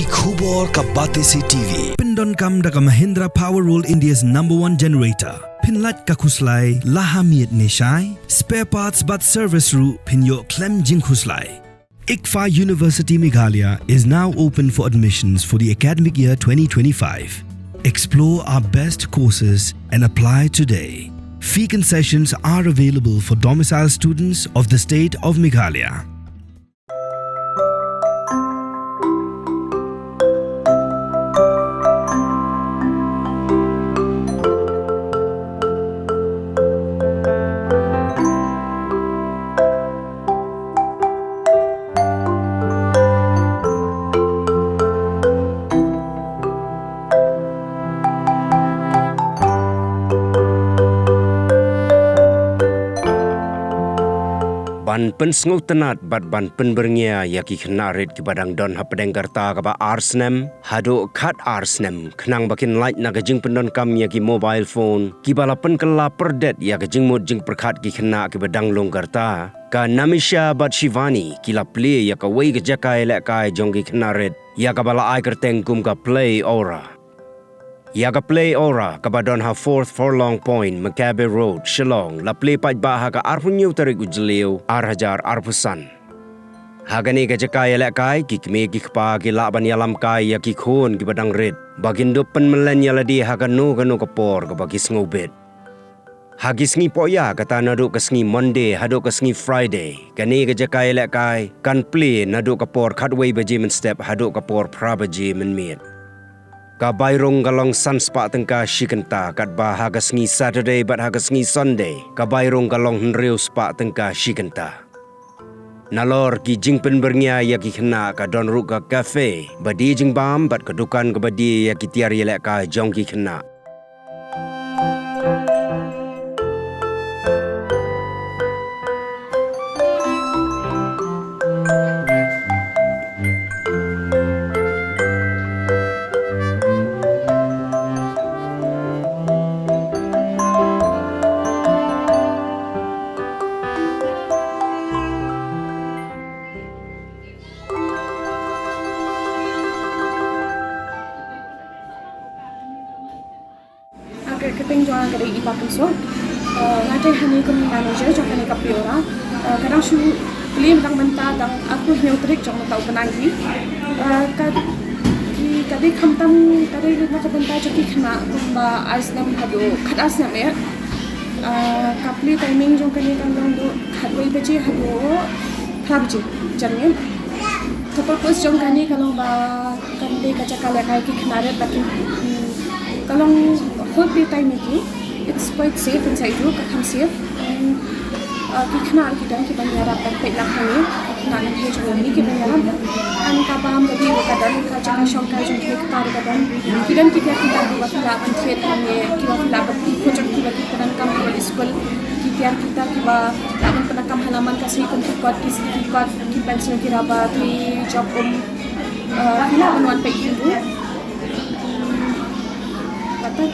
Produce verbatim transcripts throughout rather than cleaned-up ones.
Ki khubor ka Batesi T V. Pyndonkam da ka Mahindra Power World, India's number one generator. Pynlait ka khuslai la ha miet ne shai. Spare parts bad service ruh pynïoh khlem jingkhuslai. ICFAI University Meghalaya is now open for admissions for the academic year twenty twenty-five. Explore our best courses and apply today. Fee concessions are available for domicile students of the state of Meghalaya. Ban pynsngewtynnad bad ban pynbyrngia ïa ki khynnah rit kiba dang don hapdeng ka rta kaba ar snem haduh khat ar snem, khnang ba kin lait na ka jingpyndonkam ïa ki mobile phone kiba la pynkylla pyrdet ïa ka jingmut jingpyrkhat ki khynnah kiba dang lung ka rta, ka Namisha bad Shivani ki la plie ïa kawei ka jaka ïalehkai jong ki khynnah rit, ïa kaba la ai kyrteng kum ka Play Aura. Ïa ka Play Aura, kaba don ha Fourth Furlong Point, Makabe Road, Shillong, la plie paidbah ha ka arphew hynñiew tarik u Jylliew, ar hajar arphew san. Ha kane ka jaka ïalehkai, ki kmie ki kpa ki lah ban ïalam kai ïa ki khun kiba dang rit ba kin dup pynmyllen ïa lade ha kano kano ka por kaba ki sngewbit. Ha ki sngi pohïa, kata naduh ka sngi Monday haduh ka sngi Friday, kane ka jaka ïalehkai kan plie naduh ka por khatwei baje mynstep haduh ka por phra baje mynmiet. Ka bai rung ka long san spah tyngka shi kynta, katba ha ka sngi Saturday bad ha ka sngi Sunday, ka bai rung ka long hynriew spah tyngka shi kynta. Nalor ki jingpynbyrngia ïa ki khynnah, ka don ruh ka cafe ba die jingbam bad ka dukan kaba die ïa ki tiar ïalehkai jong ki khynnah. Ka kyrteng jong nga ka dei Iba Pynsuk. Nga dei hangne kum manager jong kane ka Play Aura. Ka dang shu plie mynta, mynta dang arphew hynñiew tarik jong mynta u bnai hi. Ka, ki, ka dei khamtam, ka dei na ka bynta jong ki khynnah kumba ar snem haduh khat ar snem eh. Ka plie timing jong kane kan long naduh khatwei baje haduh phra baje janmiet. Ka purpose jong kane ka long ba kan dei ka jaka lehkai ki khynnah rit, ba ki, mm, ka long whole plie time ïa ki. It's quite safe inside ruh, ka kham safe. And, uh, ki khynnah ruh ki don kiban ïarap ban peit lang hangne. Ki khynnah nonghikai jong ngi kiban ïarap. And ka bam ka dih ruh ka don, ka jaka shongkai jong ki kpa ruh ka don. Ki don ki tiar ki tiar kiba phi lah ban thied hangne, kiba phi lah ban pyndonkam ha ki skul. Ki tiar ki tiar kiba lah ban pyndonkam ha la man ka sngi kum ki kot, ki sngi ki kot, ki pencil, ki rubber, ki jop um. Eh, phi lah ban wan peit ïa u. Kata.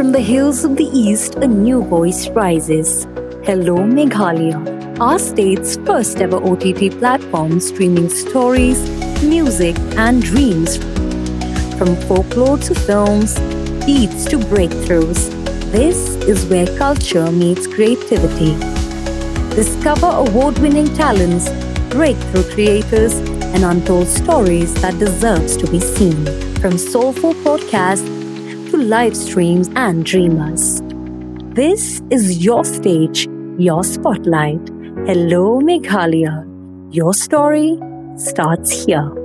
From the hills of the East, a new voice rises. Hello Meghalaya, our state's first ever O T T platform streaming stories, music, and dreams. From folklore to films, beats to breakthroughs, this is where culture meets creativity. Discover award winning talents, breakthrough creators, and untold stories that deserves to be seen. From soulful podcasts to live streams and dreamers. This is your stage, your spotlight. Hello Meghalaya. Your story starts here.